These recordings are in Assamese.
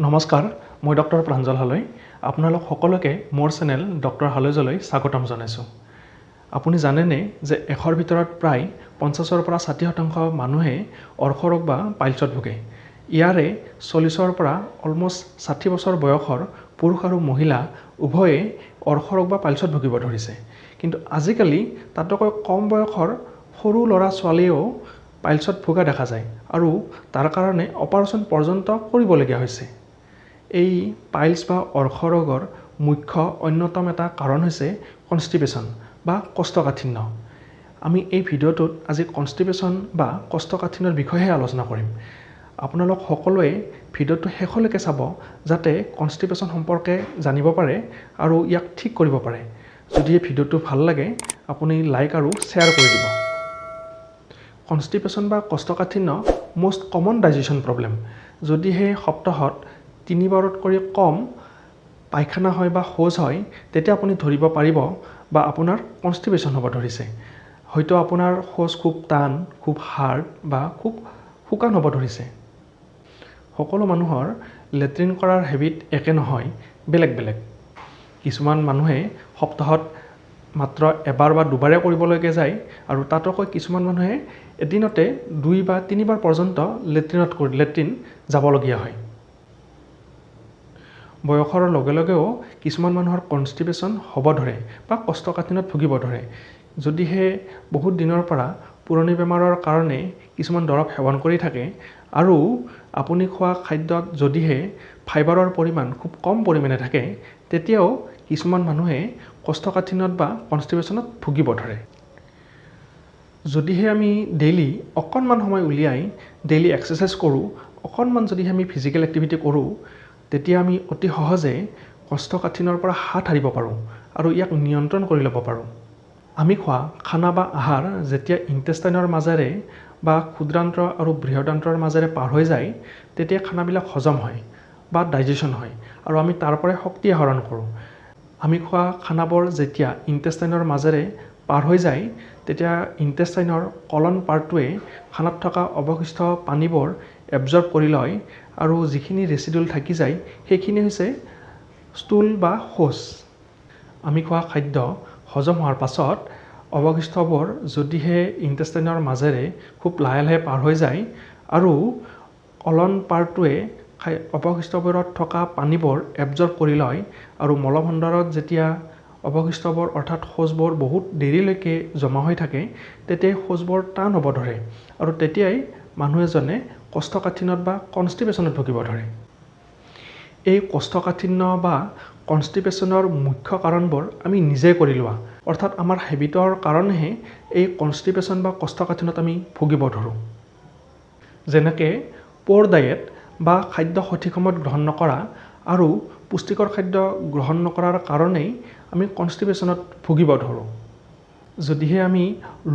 নমস্কাৰ, মই ডক্টৰ প্ৰাঞ্জল হালৈ। আপোনালোক সকলোকে মোৰ চেনেল ডক্টৰ হালৈজলৈ স্বাগতম জনাইছোঁ। আপুনি জানেনে যে 100ৰ ভিতৰত প্ৰায় 50ৰ পৰা 60% মানুহে অৰ্শৰোগ বা পাইলছত ভোগে? ইয়াৰে 40ৰ পৰা অলমষ্ট 60 বছৰ বয়সৰ পুৰুষ আৰু মহিলা উভয়ে অৰ্শৰোগ বা পাইলছত ভুগিব ধৰিছে। কিন্তু আজিকালি তাতোকৈ কম বয়সৰ সৰু ল'ৰা ছোৱালীয়েও পাইলছত ভোগা দেখা যায় আৰু তাৰ কাৰণে অপাৰেশ্যন পৰ্যন্ত কৰিবলগীয়া হৈছে। এই পাইলছ বা অৰ্শৰোগৰ মুখ্য অন্যতম এটা কাৰণ হৈছে কনষ্টিপেশ্যন বা কোষ্ঠকাঠিন্য। আমি এই ভিডিঅ'টোত আজি কনষ্টিপেশ্যন বা কোষ্ঠকাঠিন্যৰ বিষয়েহে আলোচনা কৰিম। আপোনালোক সকলোৱে ভিডিঅ'টো শেষলৈকে চাব, যাতে কনষ্টিপেশ্যন সম্পৰ্কে জানিব পাৰে আৰু ইয়াক ঠিক কৰিব পাৰে। যদি এই ভিডিঅ'টো ভাল লাগে, আপুনি লাইক আৰু শ্বেয়াৰ কৰি দিব। কনষ্টিপেশ্যন বা কোষ্ঠকাঠিন্য মষ্ট কমন ডাইজেশ্যন প্ৰব্লেম। যদিহে সপ্তাহত তিনিবাৰতকৈ কম পায়খানা হয় বা শৌচ হয়, তেতিয়া আপুনি ধৰিব পাৰিব বা আপোনাৰ কনষ্টিপেশ্যন হ'ব ধৰিছে। হয়তো আপোনাৰ শৌচ খুব টান, খুব হাৰ্ড বা খুব শুকান হ'ব ধৰিছে। সকলো মানুহৰ লেট্ৰিন কৰাৰ হেবিট একে নহয়, বেলেগ বেলেগ। কিছুমান মানুহে সপ্তাহত মাত্ৰ এবাৰ বা দুবাৰে কৰিবলৈকে যায় আৰু তাতোকৈ কিছুমান মানুহে এদিনতে দুই বা তিনিবাৰ পৰ্যন্ত লেট্ৰিন যাবলগীয়া হয়। বয়সৰ লগে লগেও কিছুমান মানুহৰ কনষ্টিপেশ্যন হ'ব ধৰে বা কোষ্ঠকাঠিন্যত ভুগিব ধৰে। যদিহে বহুত দিনৰ পৰা পুৰণি বেমাৰৰ কাৰণে কিছুমান দৰৱ সেৱন কৰি থাকে আৰু আপুনি খোৱা খাদ্যত যদিহে ফাইবাৰৰ পৰিমাণ খুব কম পৰিমাণে থাকে, তেতিয়াও কিছুমান মানুহে কোষ্ঠকাঠিন্যত বা কনষ্টিপেশ্যনত ভুগিব ধৰে। যদিহে আমি ডেইলি অকণমান সময় উলিয়াই ডেইলি এক্সাৰচাইজ কৰোঁ, অকণমান যদিহে আমি ফিজিকেল এক্টিভিটি কৰোঁ, তেতিয়া আমি অতি সহজে কোষ্ঠকাঠিন্যৰ পৰা হাত সাৰিব পাৰোঁ আৰু ইয়াক নিয়ন্ত্ৰণ কৰি ল'ব পাৰোঁ। আমি খোৱা খানা বা আহাৰ যেতিয়া ইণ্টেষ্টাইনৰ মাজেৰে বা ক্ষুদ্ৰান্ত্ৰ আৰু বৃহদান্ত্ৰৰ মাজেৰে পাৰ হৈ যায়, তেতিয়া খানাবিলাক হজম হয় বা ডাইজেশ্যন হয় আৰু আমি তাৰ পৰাই শক্তি আহৰণ কৰোঁ। আমি খোৱা খানাবোৰ যেতিয়া ইণ্টেষ্টাইনৰ মাজেৰে পাৰ হৈ যায়, তেতিয়া ইণ্টেষ্টাইনৰ কলন পাৰ্টটোৱে খানাত থকা অৱশিষ্ট পানীবোৰ এবজৰ্ব কৰি লয় আৰু যিখিনি ৰেচিডুল থাকি যায়, সেইখিনি হৈছে ষ্টুল বা শৌচ। আমি খোৱা খাদ্য হজম হোৱাৰ পাছত অৱশিষ্টবোৰ যদিহে ইণ্টেষ্টাইনৰ মাজেৰে খুব লাহে লাহে পাৰ হৈ যায় আৰু কলন পাৰ্টটোৱে অৱশিষ্টবোৰত থকা পানীবোৰ এবজৰ্ব কৰি লয় আৰু মলভণ্ডাৰত যেতিয়া অৱশিষ্টবোৰ, অৰ্থাৎ শৌচবোৰ বহুত দেৰিলৈকে জমা হৈ থাকে, তেতিয়াই শৌচবোৰ টান হ'ব ধৰে আৰু তেতিয়াই মানুহ এজনে কোষ্ঠকাঠিন্যত বা কনষ্টিপেশ্যনত ভুগিব ধৰে। এই কোষ্ঠকাঠিন্য বা কনষ্টিপেশ্যনৰ মুখ্য কাৰণবোৰ আমি নিজে কৰি লোৱা, অৰ্থাৎ আমাৰ হেবিটৰ কাৰণেহে এই কনষ্টিপেশ্যন বা কোষ্ঠকাঠিন্যত আমি ভুগিব ধৰোঁ। যেনেকৈ প'ৰ ডায়েট বা খাদ্য সঠিক সময়ত গ্ৰহণ নকৰা আৰু পুষ্টিকৰ খাদ্য গ্ৰহণ নকৰাৰ কাৰণেই আমি কনষ্টিপেশ্যনত ভুগিব ধৰোঁ। যদিহে আমি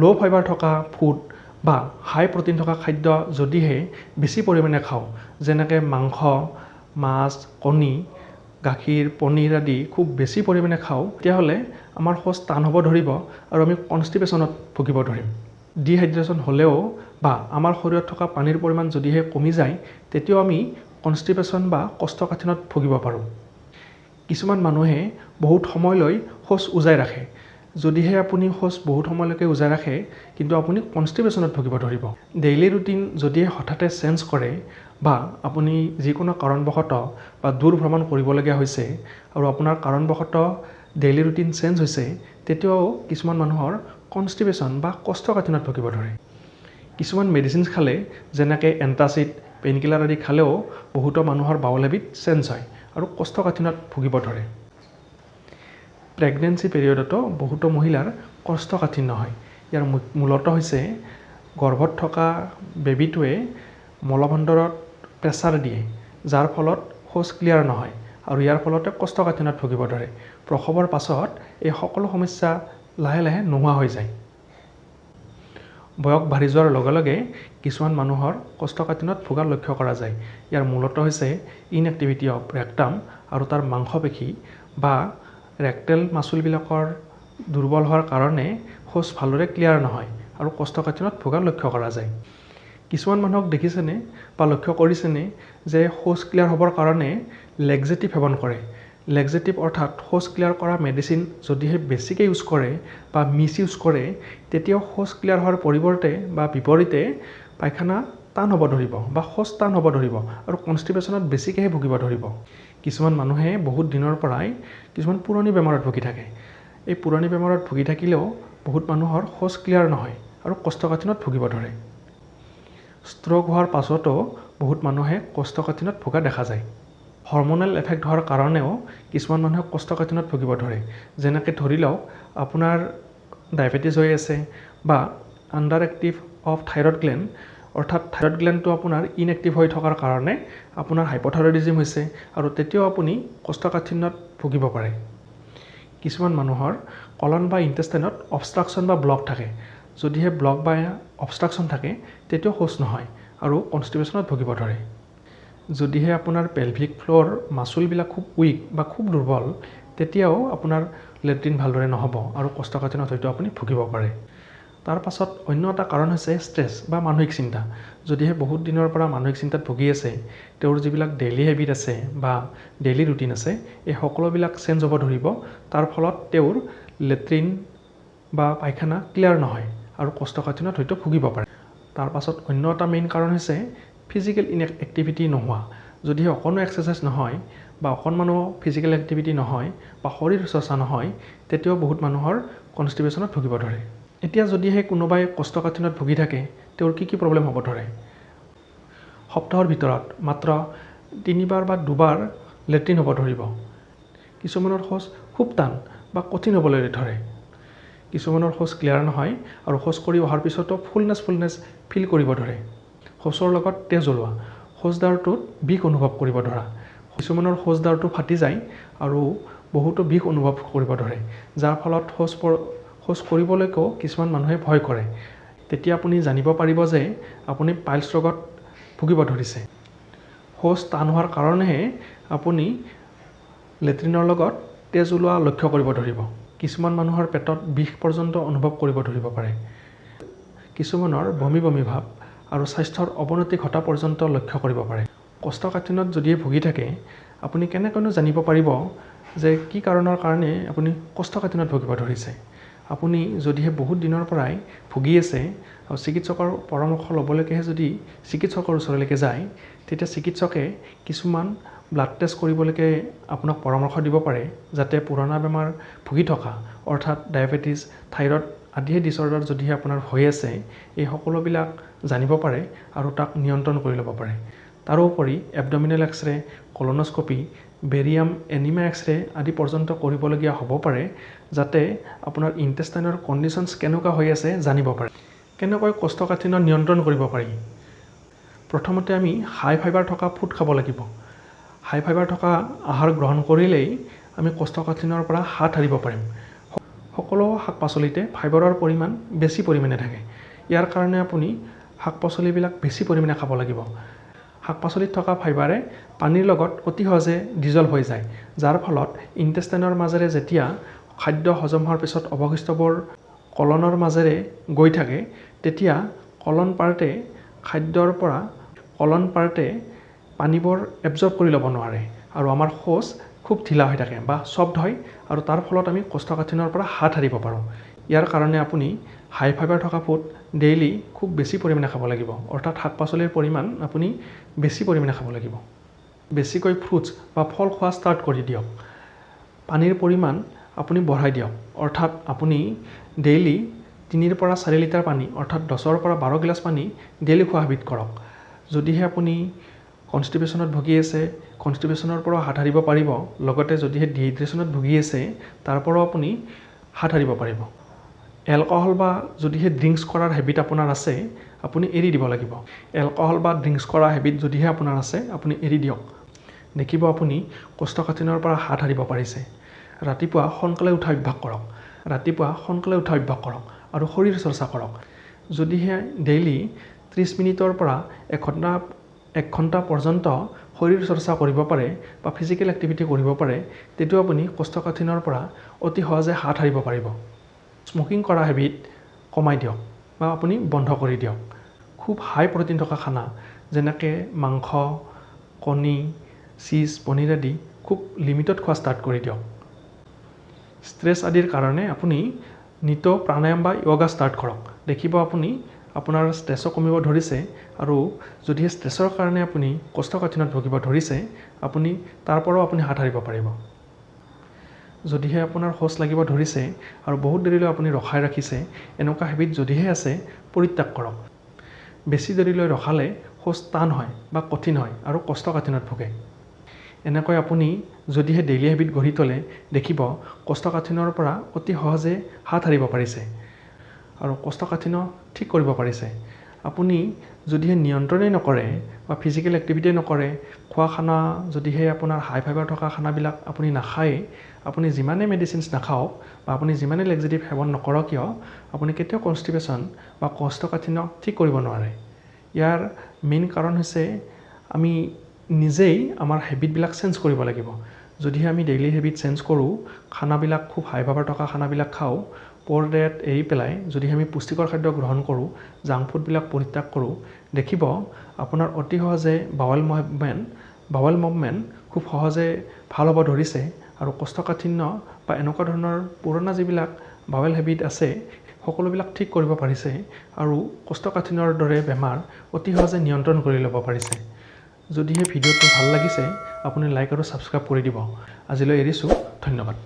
ল' ফাইবাৰ থকা ফুড বা হাই প্ৰ'টিন থকা খাদ্য যদিহে বেছি পৰিমাণে খাওঁ, যেনেকৈ মাংস, মাছ, কণী, গাখীৰ, পনীৰ আদি খুব বেছি পৰিমাণে খাওঁ, তেতিয়াহ'লে আমাৰ শৌচ টান হ'ব ধৰিব আৰু আমি কনষ্টিপেশ্যনত ভুগিব ধৰিম। ডিহাইড্ৰেশ্যন হ'লেও বা আমাৰ শৰীৰত থকা পানীৰ পৰিমাণ যদিহে কমি যায়, তেতিয়াও আমি কনষ্টিপেশ্যন বা কোষ্ঠকাঠিন্যত ভুগিব পাৰোঁ। কিছুমান মানুহে বহুত সময়লৈ শৌচ উজাই ৰাখে। যদিহে আপুনি শৌচ বহুত সময়লৈকে উজাই ৰাখে, কিন্তু আপুনি কনষ্টিপেশ্যনত ভুগিব ধৰিব। ডেইলি ৰুটিন যদিহে হঠাতে চেঞ্জ কৰে বা আপুনি যিকোনো কাৰণবশতঃ বা দূৰ ভ্ৰমণ কৰিবলগীয়া হৈছে আৰু আপোনাৰ কাৰণবশতঃ ডেইলি ৰুটিন চেঞ্জ হৈছে, তেতিয়াও কিছুমান মানুহৰ কনষ্টিপেশ্যন বা কোষ্ঠকাঠিন্যত ভুগিব ধৰে। কিছুমান মেডিচিনছ খালে, যেনেকৈ এণ্টাচিড, পেইন কিলাৰ আদি খালেও বহুতো মানুহৰ বাউল হেবিট চেঞ্জ হয় আৰু কোষ্ঠকাঠিন্যত ভুগিব ধৰে। প্ৰেগনেঞ্চি পিৰিয়ডতো বহুতো মহিলাৰ কোষ্ঠকাঠিন্য হয়। ইয়াৰ মূলত হৈছে গৰ্ভত থকা বেবীটোৱে মলভণ্ডাৰত প্ৰেছাৰ দিয়ে, যাৰ ফলত শৌচ ক্লিয়াৰ নহয় আৰু ইয়াৰ ফলতে কোষ্ঠকাঠিন্যত ভুগিব ধৰে। প্ৰসৱৰ পাছত এই সকলো সমস্যা লাহে লাহে নোহোৱা হৈ যায়। বয়স বাঢ়ি যোৱাৰ লগে লগে কিছুমান মানুহৰ কোষ্ঠকাঠিন্যত ভোগা লক্ষ্য কৰা যায়। ইয়াৰ মূলত হৈছে ইনএক্টিভিটি অফ ৰেক্টাম আৰু তাৰ মাংসপেশী বা ৰেক্টেল মাচুলবিলাকৰ দুৰ্বল হোৱাৰ কাৰণে শৌচ ভালদৰে ক্লিয়াৰ নহয় আৰু কোষ্ঠকাঠিন্যত ভোগা লক্ষ্য কৰা যায়। কিছুমান মানুহক দেখিছেনে বা লক্ষ্য কৰিছেনে যে শৌচ ক্লিয়াৰ হ'বৰ কাৰণে লেক্সেটিভ সেৱন কৰে? লেক্সেটিভ অৰ্থাৎ শৌচ ক্লিয়াৰ কৰা মেডিচিন যদিহে বেছিকৈ ইউজ কৰে বা মিছ ইউজ কৰে, তেতিয়াও শৌচ ক্লিয়াৰ হোৱাৰ পৰিৱৰ্তে বা বিপৰীতে পায়খানা টান হ'ব ধৰিব বা শৌচ টান হ'ব ধৰিব আৰু কনষ্টিপেশ্যনত বেছিকৈহে ভুগিব ধৰিব। কিছুমান মানুহে বহুত দিনৰ পৰাই কিছুমান পুৰণি বেমাৰত ভুগি থাকে। এই পুৰণি বেমাৰত ভুগি থাকিলেও বহুত মানুহৰ শৌচ ক্লিয়াৰ নহয় আৰু কোষ্ঠকাঠিন্যত ভুগিব ধৰে। ষ্ট্ৰ'ক হোৱাৰ পাছতো বহুত মানুহে কোষ্ঠকাঠিন্যত ভোগা দেখা যায়। হৰম'নেল এফেক্ট হোৱাৰ কাৰণেও কিছুমান মানুহে কোষ্ঠকাঠিন্যত ভুগিব ধৰে। যেনেকৈ ধৰি লওক, আপোনাৰ ডায়েবেটিছ হৈ আছে বা under active of thyroid gland, অৰ্থাৎ থাইৰইড গ্লেণ্ডটো আপোনাৰ ইনএক্টিভ হৈ থকাৰ কাৰণে আপোনাৰ হাইপ'থাইৰয়ডিজিম হৈছে আৰু তেতিয়াও আপুনি কোষ্ঠকাঠিন্যত ভুগিব পাৰে। কিছুমান মানুহৰ কলন বা ইণ্টেষ্টাইনত অবষ্ট্ৰাকশ্যন বা ব্লক থাকে। যদিহে ব্লক বা অবষ্ট্ৰাকশ্যন থাকে, তেতিয়াও শৌচ নহয় আৰু কনষ্টিপেশ্যনত ভুগিব ধৰে। যদিহে আপোনাৰ পেলভিক ফ্ল'ৰ মাচুলবিলাক খুব উইক বা খুব দুৰ্বল, তেতিয়াও আপোনাৰ লেট্ৰিন ভালদৰে নহ'ব আৰু কোষ্ঠকাঠিন্যত হয়তো আপুনি ভুগিব পাৰে। তাৰ পাছত অন্য এটা কাৰণ হৈছে ষ্ট্ৰেছ বা মানসিক চিন্তা। যদিহে বহুত দিনৰ পৰা মানসিক চিন্তাত ভুগি আছে, তেওঁৰ যিবিলাক ডেইলি হেবিট আছে বা ডেইলি ৰুটিন আছে, এই সকলোবিলাক চেঞ্জ হ'ব ধৰিব। তাৰ ফলত তেওঁৰ লেট্ৰিন বা পায়খানা ক্লিয়াৰ নহয় আৰু কোষ্ঠকাঠিন্যত হয়তো ভুগিব পাৰে। তাৰ পাছত অন্য এটা মেইন কাৰণ হৈছে ফিজিকেল এক্টিভিটি নোহোৱা। যদিহে অকণো এক্সাৰচাইজ নহয় বা অকণমানো ফিজিকেল এক্টিভিটি নহয় বা শৰীৰ চৰ্চা নহয়, তেতিয়াও বহুত মানুহৰ কনষ্টিপেশ্যনত ভুগিব ধৰে। এতিয়া যদিহে কোনোবাই কোষ্ঠকাঠিন্যত ভুগি থাকে, তেওঁৰ কি কি প্ৰব্লেম হ'ব ধৰে? সপ্তাহৰ ভিতৰত মাত্ৰ তিনিবাৰ বা দুবাৰ লেট্ৰিন হ'ব ধৰিব। কিছুমানৰ শৌচ খুব টান বা কঠিন হ'বলৈ ধৰে। কিছুমানৰ শৌচ ক্লিয়াৰ নহয় আৰু শৌচ কৰি অহাৰ পিছতো ফুলনেছ ফুলনেছ ফিল কৰিব ধৰে। শৌচৰ লগত তেজ ওলোৱা, শৌচদ্বাৰটোত বিষ অনুভৱ কৰিব ধৰা। কিছুমানৰ শৌচদ্বাৰটো ফাটি যায় আৰু বহুতো বিষ অনুভৱ কৰিব ধৰে, যাৰ ফলত শৌচ কৰিবলৈকো কিছুমান মানুহে ভয় কৰে। তেতিয়া আপুনি জানিব পাৰিব যে আপুনি পাইলছ ৰোগত ভুগিব ধৰিছে। শৌচ টান হোৱাৰ কাৰণেহে আপুনি লেট্ৰিনৰ লগত তেজ ওলোৱা লক্ষ্য কৰিব ধৰিব। কিছুমান মানুহৰ পেটত বিষ পৰ্যন্ত অনুভৱ কৰিব ধৰিব পাৰে। কিছুমানৰ বমি বমি ভাৱ আৰু স্বাস্থ্যৰ অৱনতি ঘটা পৰ্যন্ত লক্ষ্য কৰিব পাৰে। কোষ্ঠকাঠিন্যত যদিহে ভুগি থাকে, আপুনি কেনেকৈনো জানিব পাৰিব যে কি কাৰণৰ কাৰণে আপুনি কোষ্ঠকাঠিন্যত ভুগিব ধৰিছে? আপুনি যদিহে বহুত দিনৰ পৰাই ভুগি আছে আৰু চিকিৎসকৰ পৰামৰ্শ ল'বলৈকেহে যদি চিকিৎসকৰ ওচৰলৈকে যায়, তেতিয়া চিকিৎসকে কিছুমান ব্লাড টেষ্ট কৰিবলৈকে আপোনাক পৰামৰ্শ দিব পাৰে, যাতে পুৰণা বেমাৰ ভুগি থকা, অৰ্থাৎ ডায়েবেটিছ, থাইৰইড আদিহে ডিচঅৰ্ডাৰ যদিহে আপোনাৰ হৈ আছে, এই সকলোবিলাক জানিব পাৰে আৰু তাক নিয়ন্ত্ৰণ কৰি ল'ব পাৰে। তাৰোপৰি abdominal X-ray, colonoscopy, barium enema X-ray আদি পৰ্যন্ত কৰিবলগীয়া হ'ব পাৰে, যাতে আপোনাৰ ইণ্টেষ্টাইনৰ কণ্ডিশ্যনছ কেনেকুৱা হৈ আছে জানিব পাৰে। কেনেকৈ কোষ্ঠকাঠিন্য নিয়ন্ত্ৰণ কৰিব পাৰি? প্ৰথমতে আমি হাই ফাইবাৰ থকা ফুড খাব লাগিব। হাই ফাইবাৰ থকা আহাৰ গ্ৰহণ কৰিলেই আমি কোষ্ঠকাঠিন্যৰ পৰা হাত সাৰিব পাৰিম। সকলো শাক পাচলিতে ফাইবাৰৰ পৰিমাণ বেছি পৰিমাণে থাকে। ইয়াৰ কাৰণে আপুনি শাক পাচলিবিলাক বেছি পৰিমাণে খাব লাগিব। শাক পাচলিত থকা ফাইবাৰে পানীৰ লগত অতি সহজে ডিজলভ হৈ যায়, যাৰ ফলত ইণ্টেষ্টাইনৰ মাজেৰে যেতিয়া খাদ্য হজম হোৱাৰ পিছত অৱশিষ্টবোৰ কলনৰ মাজেৰে গৈ থাকে, তেতিয়া কলন পাৰ্টে খাদ্যৰ পৰা কলন পাৰ্টে পানীবোৰ এবজৰ্ব কৰি ল'ব নোৱাৰে আৰু আমাৰ শৌচ খুব ঢিলা হৈ থাকে বা চফ্ট হয় আৰু তাৰ ফলত আমি কোষ্ঠকাঠিন্যৰ পৰা হাত সাৰিব পাৰোঁ। ইয়াৰ কাৰণে আপুনি হাই ফাইবাৰ থকা ফুড ডেইলি খুব বেছি পৰিমাণে খাব লাগিব, অৰ্থাৎ শাক পাচলিৰ পৰিমাণ আপুনি বেছি পৰিমাণে খাব লাগিব। বেছিকৈ ফ্ৰুটছ বা ফল খোৱা ষ্টাৰ্ট কৰি দিয়ক। পানীৰ পৰিমাণ আপুনি বঢ়াই দিয়ক, অৰ্থাৎ আপুনি ডেইলি 3ৰ পৰা 4 লিটাৰ পানী, অৰ্থাৎ 10ৰ পৰা 12 গিলাচ পানী ডেইলি খোৱা হেবিট কৰক। যদিহে আপুনি কনষ্টিপেশ্যনত ভুগি আছে, কনষ্টিপেশ্যনৰ পৰাও হাত সাৰিব পাৰিব। লগতে যদিহে ডিহাইড্ৰেশ্যনত ভুগি আছে, তাৰ পৰাও আপুনি হাত সাৰিব পাৰিব। এলকহল বা যদিহে ড্ৰিংকছ কৰাৰ হেবিট আপোনাৰ আছে, আপুনি এৰি দিব লাগিব। এলকহল বা ড্ৰিংকছ কৰা হেবিট যদিহে আপোনাৰ আছে, আপুনি এৰি দিয়ক। দেখিব আপুনি কোষ্ঠকাঠিন্যৰ পৰা হাত সাৰিব পাৰিছে। ৰাতিপুৱা সোনকালে উঠা অভ্যাস কৰক। ৰাতিপুৱা সোনকালে উঠা অভ্যাস কৰক আৰু শৰীৰ চৰ্চা কৰক। যদিহে ডেইলি 30 মিনিটৰ পৰা এক ঘণ্টা পৰ্যন্ত শৰীৰ চৰ্চা কৰিব পাৰে বা ফিজিকেল এক্টিভিটি কৰিব পাৰে, তেতিয়াও আপুনি কোষ্ঠকাঠিন্যৰ পৰা অতি সহজে হাত সাৰিব পাৰিব। স্মকিং কৰা হেবিট কমাই দিয়ক বা আপুনি বন্ধ কৰি দিয়ক। খুব হাই প্ৰ'টিন থকা খানা, যেনেকৈ মাংস, কণী, চীজ, পনীৰ আদি খুব লিমিটত খোৱা ষ্টাৰ্ট কৰি দিয়ক। ষ্ট্ৰেছ আদিৰ কাৰণে আপুনি নিতৌ প্ৰাণায়াম বা য়োগা ষ্টাৰ্ট কৰক। দেখিব আপুনি আপোনাৰ ষ্ট্ৰেছো কমিব ধৰিছে আৰু যদিহে ষ্ট্ৰেছৰ কাৰণে আপুনি কোষ্ঠকাঠিন্যত ভুগিব ধৰিছে, আপুনি তাৰ পৰাও আপুনি হাত সাৰিব পাৰিব। যদিহে আপোনাৰ শৌচ লাগিব ধৰিছে আৰু বহুত দেৰিলৈ আপুনি ৰখাই ৰাখিছে, এনেকুৱা হেবিট যদিহে আছে, পৰিত্যাগ কৰক। বেছি দেৰিলৈ ৰখালে শৌচ টান হয় বা কঠিন হয় আৰু কোষ্ঠকাঠিন্যত ভোগে। এনেকৈ আপুনি যদিহে ডেইলি হেবিট গঢ়ি তোলে, দেখিব কোষ্ঠকাঠিন্যৰ পৰা অতি সহজে হাত সাৰিব পাৰিছে আৰু কোষ্ঠকাঠিন্য ঠিক কৰিব পাৰিছে। আপুনি যদিহে নিয়ন্ত্ৰণেই নকৰে বা ফিজিকেল এক্টিভিটিয়ে নকৰে, খোৱা খানা যদিহে আপোনাৰ হাই ফাইবাৰ থকা খানাবিলাক আপুনি নাখায়েই, আপুনি যিমানেই মেডিচিনছ নাখাওক বা আপুনি যিমানেই লেক্সেটিভ সেৱন নকৰক কিয়, আপুনি কেতিয়াও কনষ্টিপেশ্যন বা কোষ্ঠকাঠিন্য ঠিক কৰিব নোৱাৰে। ইয়াৰ মেইন কাৰণ হৈছে আমি নিজেই আমাৰ হেবিটবিলাক চেঞ্জ কৰিব লাগিব। যদিহে আমি ডেইলি হেবিট চেঞ্জ কৰোঁ, খানাবিলাক খুব হাই ফাইবাৰ থকা খানাবিলাক খাওঁ, প'ৰ ডায়েট এৰি পেলাই যদিহে আমি পুষ্টিকৰ খাদ্য গ্ৰহণ কৰোঁ, জাংক ফুডবিলাক পৰিত্যাগ কৰোঁ, দেখিব আপোনাৰ অতি সহজে বাৱেল মুভমেণ্ট খুব সহজে ভাল হ'ব ধৰিছে আৰু কোষ্ঠকাঠিন্য বা এনেকুৱা ধৰণৰ পুৰণা যিবিলাক বাৱেল হেবিট আছে, সকলোবিলাক ঠিক কৰিব পাৰিছে আৰু কোষ্ঠকাঠিন্যৰ দৰে বেমাৰ অতি সহজে নিয়ন্ত্ৰণ কৰি ল'ব পাৰিছে। যদিহে ভিডিঅ'টো ভাল লাগিছে, আপুনি লাইক আৰু ছাবস্ক্ৰাইব কৰি দিব। আজিলৈ এৰিছোঁ, ধন্যবাদ।